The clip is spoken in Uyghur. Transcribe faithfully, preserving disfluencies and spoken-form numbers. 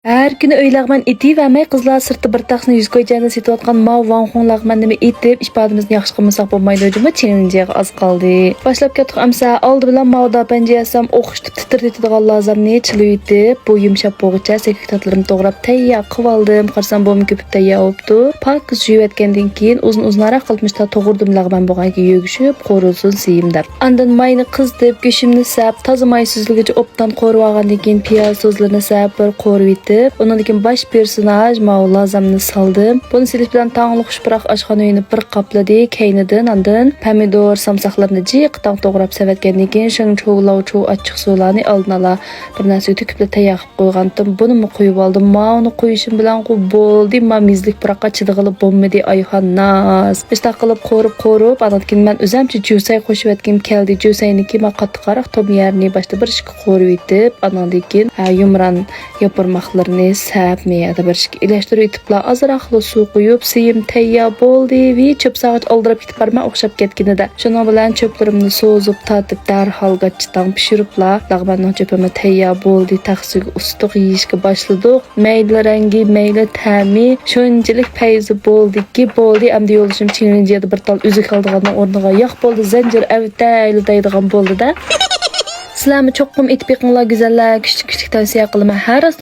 ھەر كۈنى ئۆي لەغمەن ئېتىۋەرمەي، قىزلار سىرتتا بىر تەخسىنى يۈز كوي جيەندىن سېتىۋاتقان ماۋ ۋاڭخۇڭ لەغمەننىمۇ ئېتىپ، ئىپادىمىزنى ياخشى قىلمىساق بولمايدۇ جۇمۇ، چىڭلىنجيېغا ئاز قالدى. باشلاپ كەتتۇق ئەمسە. ئالدى بىلەن ماۋۇ داپەنجى ياسام ئوخشىتىپ تىتىردىتىدىغان لازامنى چىلىۋېتىپ، بۇ يۇمشاپ بولغۇچە سېكىك تاتلىرىمنى توغراپ تەييار قىلىۋالدىم. قارىسام بۇمۇ كۆپۈپ تەييار بوپتۇ. پاكىز يۇيۇۋەتكەندىن كېيىن ئۇزۇن ئۇزۇنراق قىلىپ مۇشتا توغرىدىم، لەغمەن بولغانكەن يۆگىشىپ قورۇلسۇن سىيىم دەپ. ئاندىن ماينى قىزىتىپ، گۆشۈمنى سەپ، تازا ماي سۈزۈلگۈچە ئوبدان قورۇۋالغاندىن كېيىن پىياز تۇزلىرىنى سەپ بىر قورۇۋېتىپ، ئۇنىڭدىن كېيىن باش پېرسوناژ ماۋۇ لازامنى سالدىم. بۇنى سېلىش بىلەن تاڭلۇق شۇپراق ئاشخانا ئۆينى بىر قاپلىدى. كەينىدىن ئاندىن پەمىدور، سامساقلىرىنى جىققىتاڭ توغراپ سەۋەتكەندىن كېيىن شېڭچۇ، لاۋچۇ ئاچچىق سۇلارنى ئالدىن ئالا بىر نەرسىگە تۆكۈپلا تەييار قىلىپ قويغانتىم. بۇنىمۇ قويۇۋالدىم. ماۋۇنى قويۇشۇم بىلەنغۇ بولدى، ما مېزىلىك پۇراققا چىدىغىلى بولمىدى، ئايھان ناز. مۇشتاق قىلىپ قورۇپ قورۇپ، ئانىڭدىن كېيىن مەن ئۆزەمچە جۈسەي قوشۇۋەتكۈم كەلدى. جۈسەينىڭكى ما قاتتىقراق توميەرنى باشتا بىر ئىككى قورۇۋېتىپ، ئانىڭدىن كېيىن، ھە، يۇمران يوپۇرماقلىرىنى سەپ، مەيەدە بىر ئىككى ئىلەشتۈرۈۋېتىپلا، ئازراقلا سۇ قۇيۇپ، سىيىم تەييار بولدى. ۋى چۆپ ساغاچ ئالدىراپ كېتىپ بارمەن ئوخشاپ كەتكىنىدە. شۇنىڭ بىلەن چۆپلىرىمنى سوزۇپ تارتىپ، دەرھال گاچچىتاڭ پىشۇرۇپلا، لەغمەننىڭ چۆپىمۇ تەييار بولدى. تەخسىگە ئۇستۇق، يېيىشكە باشلىدۇق. مەيلى رەڭگى، مەيلى تەمى شۇنچىلىك پەيزى بولدىكى، بولدى، ئەمدى يولدىشىم چىڭلىنجيەدە بىر تال ئۈزۈك ئالىدىغاننىڭ ئورنىغا ياق بولدى، زەنجىر ئەۋېتەيلى دەيدىغان بولدىدە. سىلەرمۇ چوقۇم ئېتىپ بېقىڭلار، گۈزەللەر، كۈچلۈك، كۈچلۈك تەۋسىيە قىلىمەن. ھە، راست.